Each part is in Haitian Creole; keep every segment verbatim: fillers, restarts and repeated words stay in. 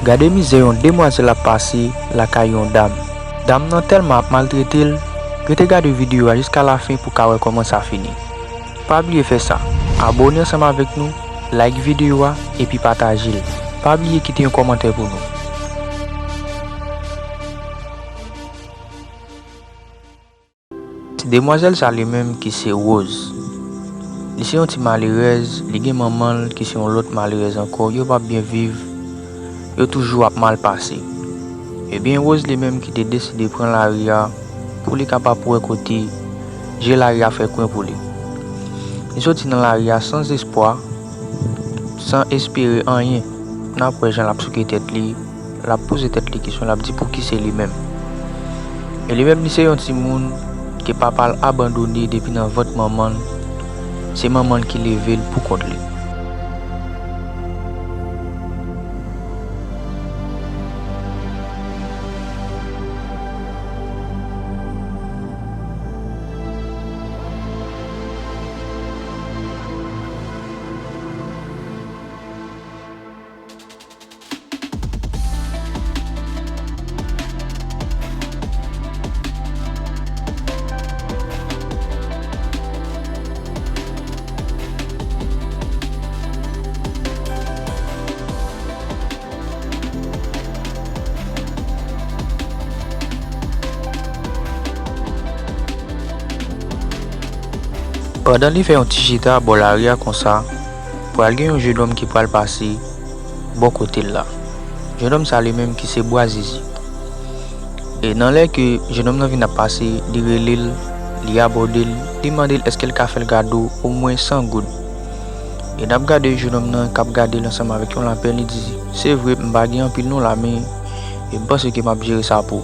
Gade mizè yon demwazèl ap pase lakay yon dam. Dam nan tèlman ap maltrete l, rete gade videyo a jiska lafen pou w ka wè kòman sa fini. Pa bliye fè sa, abòne ansanm avèk nou, like videyo a, epi pataje l. Pa bliye kite yon kòmantè pou nou. Ti demwazèl sa li menm ki se Rose. Li se yon ti malerèz, li gen manman l ki se yon lòt malerèz ankò, yo p ap byen viv, yo toujou ap mal pase. Ebyen, Rose li menm ki te deside pran lari a pou li kapab wè kote je lari a fè kwen pou li. Li soti nan lari a san espwa, san espere anyen. N ap wè jan l ap souke tèt li, l ap poze tèt li kesyon, l ap di pouki se li menm. E li menm, li se yon timoun ke papa l abandone depi nan vant manman l. Se manman l ki leve l poukont li. Pandan li fè yon ti chita bò lari a konsa, pral gen yon jennonm ki pral pase bò kote l la. Jennonm sa li menm ki se Bwazizi. E nan lè ke jennonm nan vin ap pase, li rele l, li abòde l, li mande l èske l ka fè l kado omwen san goud. E n ap gade jennonm nan k ap gade l ansanm avèk yon lapèn, li di, "Se vre, m pa gen anpil non la, men e m panse ke m ap jere sa pou ou."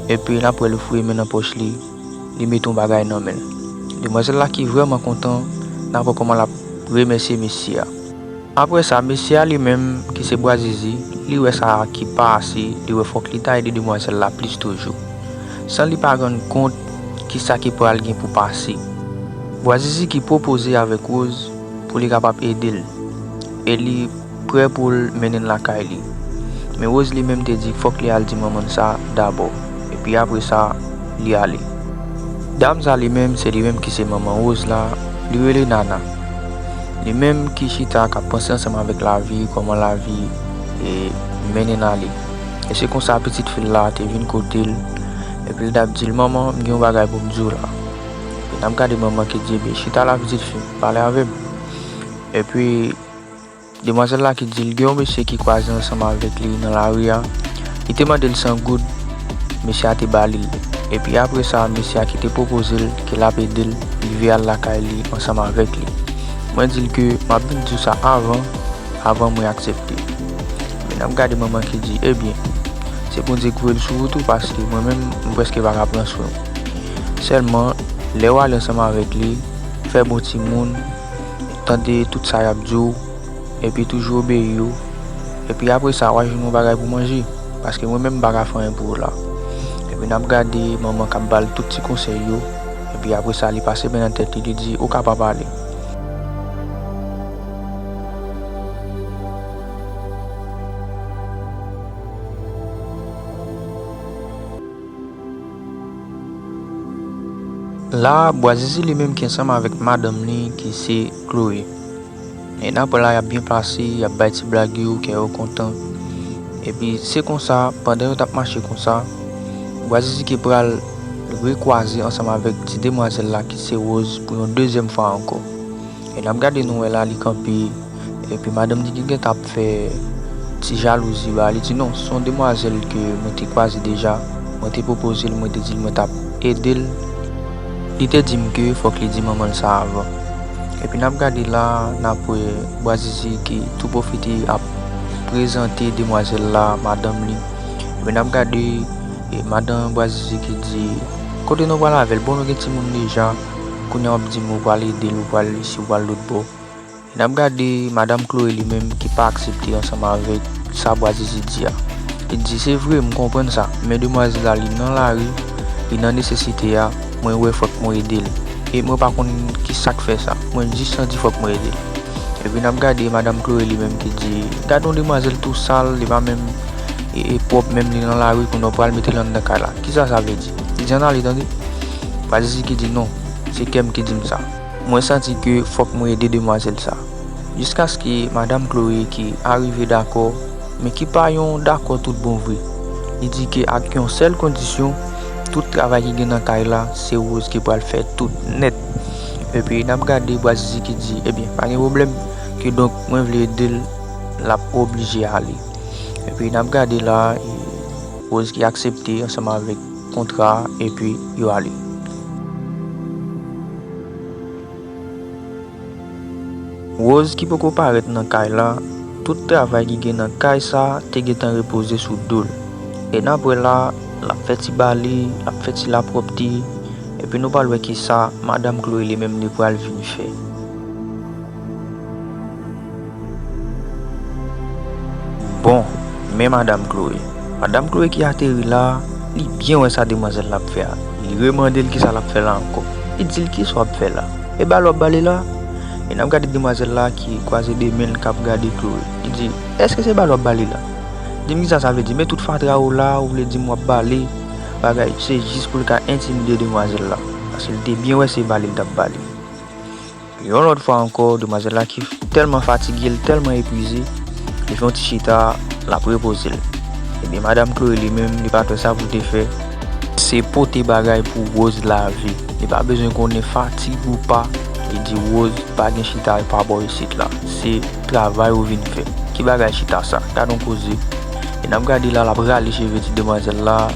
Epi n ap wè l foure men nan pòch li, li mete yon bagay nan men l. Demwazèl la ki vrèman kontan, n ap wè kòman l ap remèsye mesye a. Apre sa, mesye a li menm, ki se Bwazizi, li wè sa ki pa ase, li wè fòk li ta ede demwazèl la plis toujou, san li pa rann kont kisa ki pral gen pou pase. Bwazizi ki pwopoze avèk Rose pou li kapab ede l, e li prè pou l mennen l lakay li. Men Rose li menm te di fòk li al di manman l sa dabò, epi apre sa, li ale. Dam sa li menm, se li menm ki se manman Rose la, li rele Nana. Li menm ki chita k ap panse ansanm avèk lavi, kòman lavi e mennen l ale. E se konsa pitit fi l la te vin kote l, epi l t ap di l, "Manman, m gen yon bagay pou m di w la." Epi n ap gade manman ki di, "Ebyen, chita la pitit fi m, pale avè m." Epi demwazèl la ki di l gen yon mesye ki kwaze ansanm avèk li nan lari a, li te mande l san goud, mesye a te ba li l. Epi apre sa, mesye a ki te pwopoze l ke l ap ede l rive al lakay li ansanm avèk li. Mwen di l ke m ap vin di w sa avan, avan mwen aksepte. Men n ap gade manman ki di, "Ebyen, se Bondye ki voye l sou wout ou, paske mwen menm, m prèske pa ka pran swen w." Sèlman, lè w ale ansanm avèk li, fè bon timoun, tande tout sa y ap di w, epi toujou obeyi yo. Epi apre sa, w a jwenn yon bagay pou manje, paske mwen menm m pa ka fè anyen pou ou la. Epi n ap gade manman k ap ba l tout ti konsèy yo, epi apre sa, li pase men nan tèt li, li di, "Ou ka pa pale." La a, Bwazizi li menm ki ansanm avèk madanm li ki se Chloé. E n ap wè la, y ap byen pase, y ap bay ti blag yo, kè yo kontan. Epi se konsa, pandan yo t ap mache konsa, Bwazizi ki pral rekwaze ansanm avèk ti demwazèl la ki se Rose pou yon dezyèm fwa ankò. E n ap gade nou wè la, li kanpe, epi madanm li ki gentan ap fè ti jalouzi ba li, di, "Non, se yon demwazèl ke mwen te kwaze deja, mwen te pwopoze l, mwen te di l mwen t ap ede l. Li te di m ke fòk li di manman l sa avan." Epi n ap gade la, n ap wè Bwazizi ki tou pwofite ap prezante demwazèl la, madanm li. Epi n ap gade, e, madanm Bwazizi ki di, "Kote nou pral avè l? Bon, nou gen timoun deja. Kounye a w ap di m ou pral ede l, ou pral isi, ou pral lòt bò." E n ap gade madanm Chloé li menm ki pa aksepte ansanm avèk sa Bwazizi di a. Li di, "Se vre, m konprann sa, men demwazèl la, li nan lari, li nan nesesite a, mwen wè fòk mwen ede l. E mwen pa konn ki sa k fè sa, mwen jis santi fòk mwen ede l." Epi Epi n ap gade madanm Chloé li menm ki di, "Gade yon demwazèl tou sal, li pa menm e, e pwòp menm, li nan lari, kounye a w pral mete l anndan kay la. Kisa sa vle di?" Li di, "Ann ale tande." Bwa Zizi ki di, "Non, se kè m ki di m sa. Mwen santi ke fòk mwen ede demwazèl sa." Jiskaske madanm Chloé ki arive dakò, men ki pa yon dakò tout bon vre. Li di ke ak yon sèl kondisyon, tout travay ki gen nan kay la, se Rose ki pral fè tout nèt. Epi n ap gade Bwa Zizi ki di, "Ebyen, pa gen pwoblèm, kidonk mwen vle ede l, l ap oblije ale." Epi n ap gade la, e, Rose ki aksepte ansanm avèk kontra a, epi yo ale. Rose ki poko parèt nan kay la, tout travay ki gen nan kay sa te gentan repoze sou do l. E n ap wè la, l ap fè ti bale, l ap fè ti lapwòpte, epi nou pral wè kisa madanm Chloé li menm li pral vin fè. Bon, men madanm Chloé. Madanm Chloé ki ateri la, li byen wè sa demwazèl la ap fè a. Li remande l kisa l ap fè la ankò. Li di l, "Kisa w ap fè la? E bal w ap bale la?" E n ap gade demwazèl la ki kwaze de men l k ap gade Chloé. Li di, "Èske se bal w ap bale la? Di m kisa sa vle di. Men tout fatra ou la, ou vle di m w ap bale." Bagay, se jis pou l ka entimide demwazèl la. Paske l te byen wè se bale l t ap bale. Yon lòt fwa ankò, demwazèl la ki tèlman fatige, l tèlman epuize, li fè yon ti chita, l ap repoze l. Ebyen, madanm Chloé li menm, li pa t wè sa pou l te fè. Se pote bagay pou Rose lave. Li pa bezwen konnen fatig ou pa. Li di, "Rose, pa gen chita pa bò isit la. Se travay ou vin fè." Ki bagay chita sa? Gad on koze. E n ap gade la, l ap rale cheve ti demwazèl la,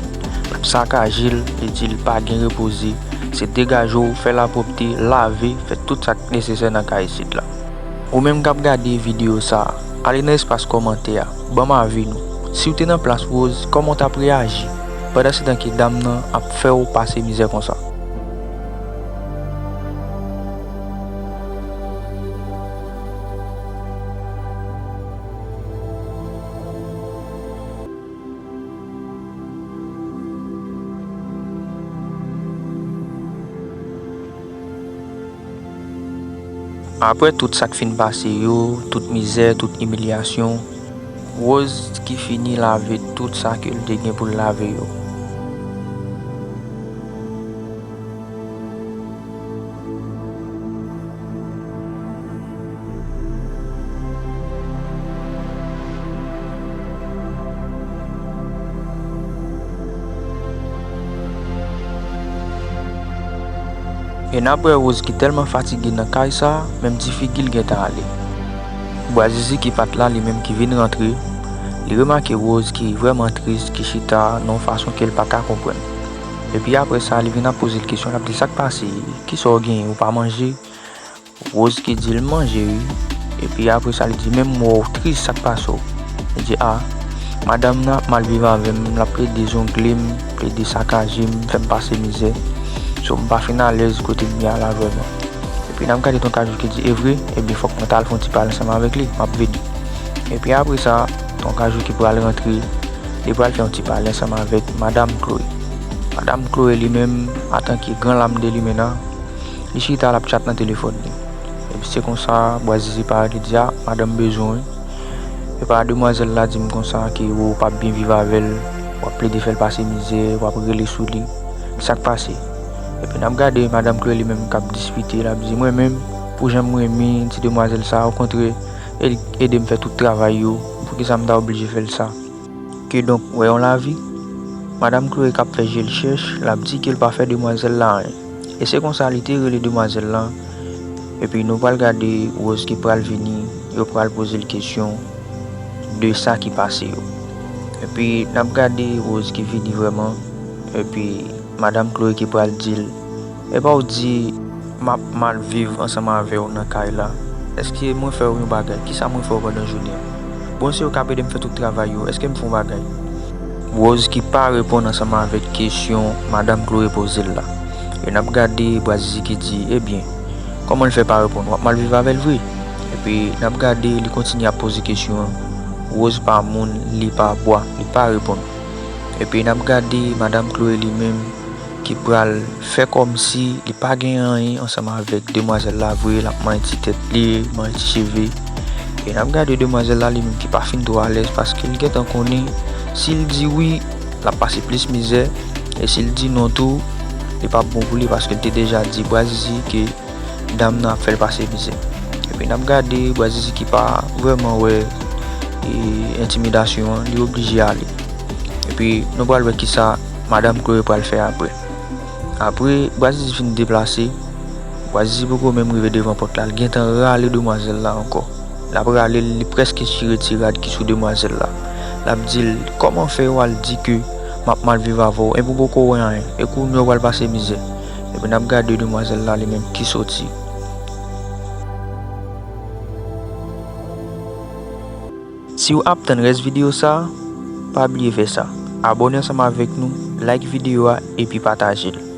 l ap sakaje l, li di l pa gen repoze. Se degaje w, fè lapwòpte, lave, fè tout sa k nesesè nan kay isit la. Ou menm k ap gade videyo sa a, ale nan espas kòmantè a, ban m avi nou. Si w te nan plas Rose, kòman w t ap reyaji pandan se tan ke dam nan ap fè w pase mizè konsa? Apre tout sa k fin pase yo, tout mizè, tout imilyasyon, Rose ki fini lave tout sa ke l te gen pou l lave yo. E n ap wè Rose ki tèlman fatige nan kay sa, menm ti figi l gentan ale. Bwa Zizi ki pa t la, li menm ki vin rantre, li remake Rose ki vrèman tris, ki chita nan yon fason ke l pa ka konprann. Epi apre sa, li vin ap poze l kesyon, l ap di l, "Sa k pase? Kisa w genyen? Ou pa manje?" Rose ki di l manje wi. Epi apre sa, li di, "Men m wè w tris, sa k pase w?" Li di, "A, madanm nan ap mal viv avè m, l ap plede zongle m, plede sakaje m, fè m pase mizè. So, m pa fin alèz kote m ye a la vrèman." Epi n ap gade Ton Kajou ki di, "E vre? Ebyen, fòk mwen t al fè yon ti pale ansanm avèk li, m ap vini." Epi apre sa, Ton Kajou ki pral rantre, li pral fè yon ti pale ansanm avèk madanm Chloé. Madanm Chloé li menm, antanke gran lam de limena, li chita l ap tchat nan telefòn li. Epi se konsa, Bwa Zizi parèt, li di, "A, madanm bezwen w wi. Epa demwazèl la di m konsa ke ou p ap byen viv avè l, w ap plede fè l pase mizè, w ap rele sou li. Sa k pase?" Epi n ap gade madanm Chloé li menm k ap dispite, l ap di, "Mwen menm, pou jan m renmen ti demwazèl sa, okontrè, e li ede m fè tout travay yo, poukisa m ta oblije fè l sa?" Kidonk, wè yon lavi, madanm Chloé k ap fè je l chèch, l ap di ke l pa fè demwazèl la anyen. E se konsa li te rele demwazèl la. Epi nou pral gade Rose ki pral vini, yo pral poze l kesyon de sa ki pase yo. Epi n ap gade Rose ki vini vrèman. Epi madanm Chloé ki pral di l, "Epa w di m ap mal viv ansanm avè w nan kay la? Èske mwen fè w yon bagay? Kisa mwen fè w pandan jounen an? Bon, se ou k ap ede m fè tout travay yo, èske m fè w yon bagay?" Rose ki pa reponn ansanm avèk kesyon madanm Chloé poze l la. E n ap gade Bwa Zizi ki di, "Ebyen, kòman l fè pa reponn? W ap mal viv avè l vre?" Epi n ap gade li kontinye ap poze kesyon an. Rose pa moun, li pa bwa, li pa reponn. Epi n ap gade madanm Chloé li menm ki pral fè kòmsi li pa gen anyen ansanm avèk demwazèl la vre, l ap manyen ti tèt li, manyen ti cheve. E n ap gade demwazèl la li menm ki pa fin twò alèz paske l gentan konnen si l di wi, l ap pase plis mizè, e si l di non tou, li p ap bon pou li paske l te deja di Bwa Zizi ke dam nan ap fè l pase mizè. Epi n ap gade Bwa Zizi ki pa vrèman wè e, entimidasyon an, li oblije ale. Epi nou pral wè kisa madanm Chloé pral fè apre. Apre Bwa Zizi fin deplase, Bwa Zizi poko menm rive devan pòt la, l gentan rale demwazèl la ankò. L ap rale l, li prèske chire ti rad ki sou demwazèl la. L ap di l, kòman fè w al di ke m ap mal viv avè w, epi w poko wè anyen, e kounye a w pral pase mizè. Epi n ap gade demwazèl la li menm ki soti. Si w ap tann rès videyo sa, pa bliye fè sa. Abòne ansanm avèk nou, like videyo a epi pataje l.